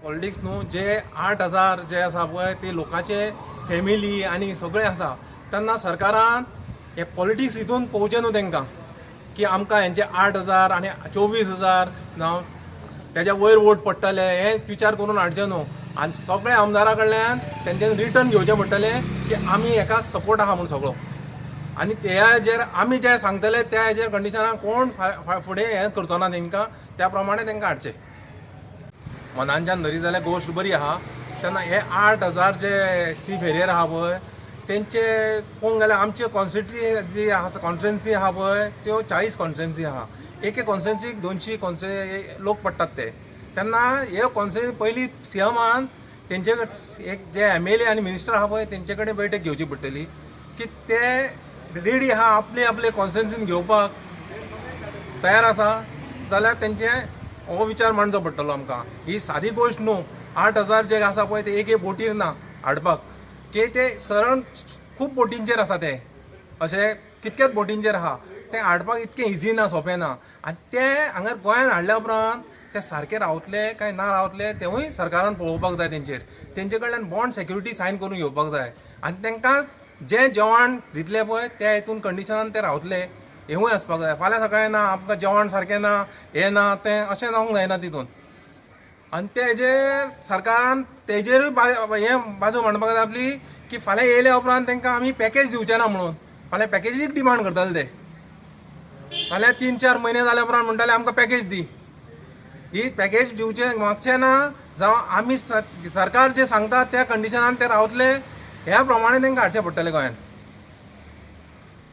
Politics न्हू, जे 8000 जे आसा पळय ते लोकांचे फॅमिली आनी सगळें आसा. तेन्ना सरकारान हे पॉलिटिक्स हितून पळोवचें न्हू तांकां की आमकां हेंचे 8000 आनी 24,000 जावं तेज्या वयर वोट पडटले हे विचार करून हाडचें न्हू. आनी सगळ्या आमदारा कडल्यान तेंच्यांनी रिटर्न घेवचें पडटलें की आमी हेका सपोर्ट आहा म्हूण सगळो. आनी त्या हेजेर आमी जे सांगतले त्या हेजेर कंडिशनान कोण फुडें हें करचो ना तेंकां, त्या प्रमाणे तेंकां हाडचें. मनांच्यान धरी जाल्यार गोश्ट बरी आहा. तेन्ना हे 8000 जे सी फेरियर आहा पळय, तेंचे पळोवंक गेल्यार आमचे कॉन्स्टिट्युएन्सी जी आसा, कॉन्स्टिट्युएन्सी आहा पळय, त्यो 40 कॉन्स्टिट्युएन्सी आहा. एके कॉन्स्टिट्युएन्सीक 200 कॉन्स्टिट्युएन्सी लोक पडटात ते. तेन्ना हे कॉन्स्टिट्युएन्सी पयली सीएमान तेंचे एक जे एमएलए आनी मिनिस्टर आहा पळय, तेंचे कडेन बैठक घेवची पडटली की ते रेडी आहा, आपले आपले कॉन्स्टिट्युएन्सीन घेवपाक तयार आसा जाल्यार तेंचे हो विचार मांडचो पडटलो आमकां. ही सादी गोश्ट न्हू. 8000 जे आसा पळय ते एक बोटीर ना हाडपाक की ते सरळ खूब बोटींचेर आसा ते. अशे कितक्याच बोटींचेर आहा ते, हाडपाक इतकें इजी ना, सोंपें ना. आनी ते हांगा गोंयान हाडल्या उपरांत ते सारके रावतले काय ना रावतले तेवूय सरकारान पळोवपाक जाय. तेंचे कडल्यान बॉन्ड सेक्युरिटी सायन करून घेवपाक जाय आनी तांकां जें जेवण दितले पळय त्या हितून कंडिशनान ते रावतले हेवूय आसपाक जाय. फाल्यां सकाळीं ना आमकां जेवण सारकें ना, हें ना, तें अशें जावंक जायना तितून. आनी तेजेर सरकारान तेजेरूय हें बाजू मांडपाक जाय आपली की फाल्यां येयल्या उपरांत तांकां आमी पॅकेज दिवचे ना म्हणून. फाल्यां पॅकेजीक डिमांड करतले ते. फाल्यां 3-4 म्हयने जाल्या उपरांत म्हणटाले आमकां पॅकेज दी. ही पॅकेज दिवचे मागचे ना जावं आमी सरकार जे सांगता त्या कंडिशनान ते रावतले, ह्या प्रमाणे तांकां हाडचें पडटलें गोंयांत.